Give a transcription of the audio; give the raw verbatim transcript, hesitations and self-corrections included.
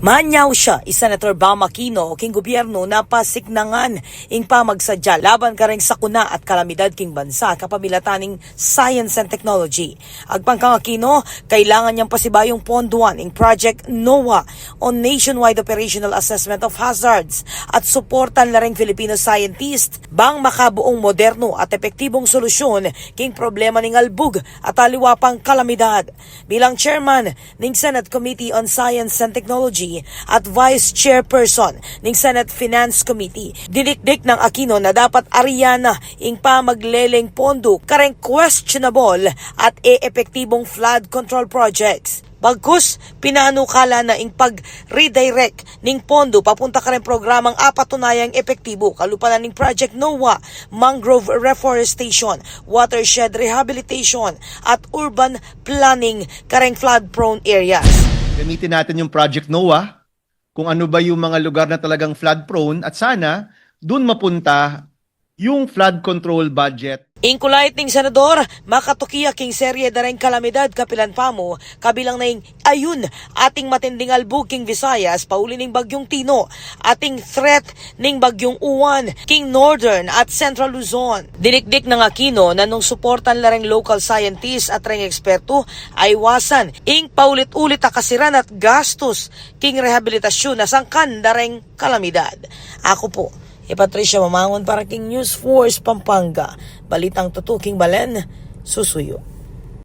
Manyau siya i Senator Bam Aquino king gubyernu na pasiknangan ing pamagsadya laban kareng sakuna at kalamidad king bansa kapamilatan ning science and technology. Agpang kang Aquino, kailangan nang pasibayung ponduan ing Project NOAH o Nationwide Operational Assessment of Hazards at suportan la reng Filipino scientist bang makabuung modernu at epektibung solusyon king problema ning albug at aliwa pang kalamidad. Bilang chairman ning Senate Committee on Science and Technology at vice chairperson ning Senate Finance Committee, dinikdik nang Aquino na dapat aryan na ing pamagleleng pondu kareng questionable at e-epektibung flood control projects. Bagkus, pinanukala na ing pag-redirect ning pondu papunta kareng programang apatunayang epektibu, kalupa na ning Project NOAH, mangrove reforestation, watershed rehabilitation, at urban planning kareng flood-prone areas. Gamitin natin yung Project NOAH, kung ano ba yung mga lugar na talagang flood-prone, at sana dun mapunta yung flood control budget. Ing kulait ning senador, makatuki ya king serye da reng kalamidad kapilan pa mu, kabilang na ing ayun ating matinding albug king Visayas pauli ning Bagyung Tino, ating threat ning Bagyung Uwan king Northern at Central Luzon. Dinikdik nang Aquino na nung suportan la reng local scientists at reng ekspertu, aiwasan ing paulit-ulit a kasiran at gastus king rehabilitasyun a sangkan da reng kalamidad. Aku pu i Patricia Mamangun para king News Force Pampanga. Balitang tutuking balen, susuyu.